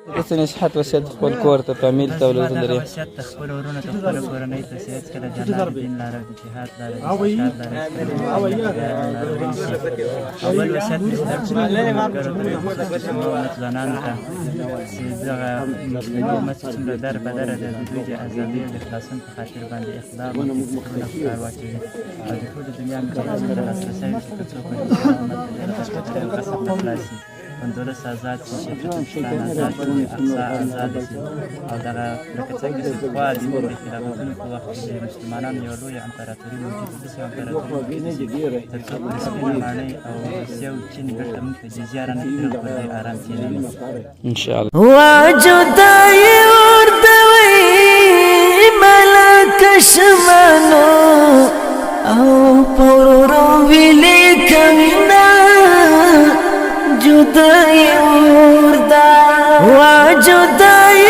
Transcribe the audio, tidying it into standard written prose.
څه نصیحت وصیت خپل کور ته، فامیل ته، بس زما اولادونو دغه لرې؟ وصیت ته خپل ورونو ته، خپله کورنۍ ته چې هېڅکله د الله د دین لاره، د جهاد لاره، د استشهاد لاره هېڅکله مه پرېږدئ، د الله لاره ونیسئ. او بل وصیت مې چې دا چې خپلو ملګرو ته، بالخصوص د زما امت ځوانانو ته، چې دغه مسلمي امت چې څومره در په دره ده، د دوی د ازادۍ او د خلاصون په خاطر باندې اقدام او فکرونه په کار واچوي. او د ټولې دنیا مجاهدینو ته لاسرسی وي چې تر څو پورې مسلمان امت د دې غصب او غصب نه خلاص شي، اندلس آزاد شي، شرقي ترکستان آزاد شي، اقصا آزاد شي. او دغه لکه څنګه چې پخوا د د خلافتونو په وخت کې د مسلمانانو یوه لویه امپراتوري موجوده، داسې یوه امپراتوري موجوده شي، تر څو پورې سپینه ماڼۍ او روسیه او چین دلته موږ ته جزیه رانه کړي، هغو پورې ډېر آرام کښېنوي. ان شاء الله. وجدای وردوي ملک شمنو او پورورو ویلې کوي جدای وردا، وجدای